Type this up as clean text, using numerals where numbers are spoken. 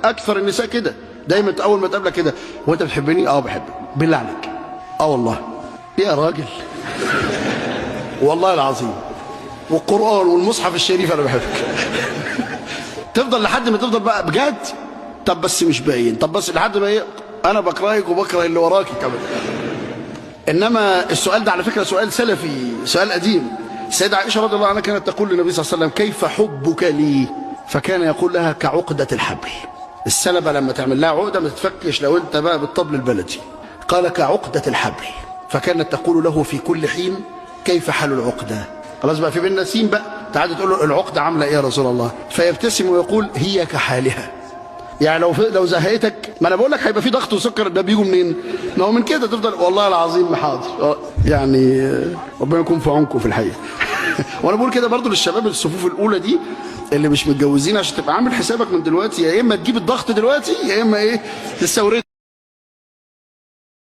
اكثر النساء كده دايما اول ما تقابلك كده، هو انت بتحبني؟ اه بحبك. بالله عليك؟ اه والله يا راجل، والله العظيم والقرآن والمصحف الشريف انا بحبك. تفضل لحد ما تفضل بقى بجد، طب بس مش باين، طب بس لحد ما ايه، انا بكرهك وبكره اللي وراكي كمان. انما السؤال ده على فكرة سؤال سلفي، سؤال قديم. السيدة عائشة رضي الله عنها كانت تقول للنبي صلى الله عليه وسلم: كيف حبك لي؟ فكان يقول لها: كعقدة الحبل. السلبة لما تعمل لها عقدة ما تتفكش لو انت بقى بالطبل البلدي. قال: كعقدة الحبل. فكانت تقول له في كل حين: كيف حال العقدة؟ خلاص بقى في بيننا سين بقى، تعالى تقول له العقدة عاملة ايه يا رسول الله؟ فيبتسم ويقول: هي كحالها. يعني لو زهقتك، ما انا بقول لك هيبقى في ضغط وسكر، ده بيجوا منين؟ ما هو من كده. تفضل والله العظيم حاضر، يعني ربنا يكون في عونكم في الحقيقة. وانا بقول كده برضو للشباب الصفوف الاولى دي اللي مش متجوزين، عشان تبقى عامل حسابك من دلوقتي، يا اما تجيب الضغط دلوقتي يا اما ايه تستورده.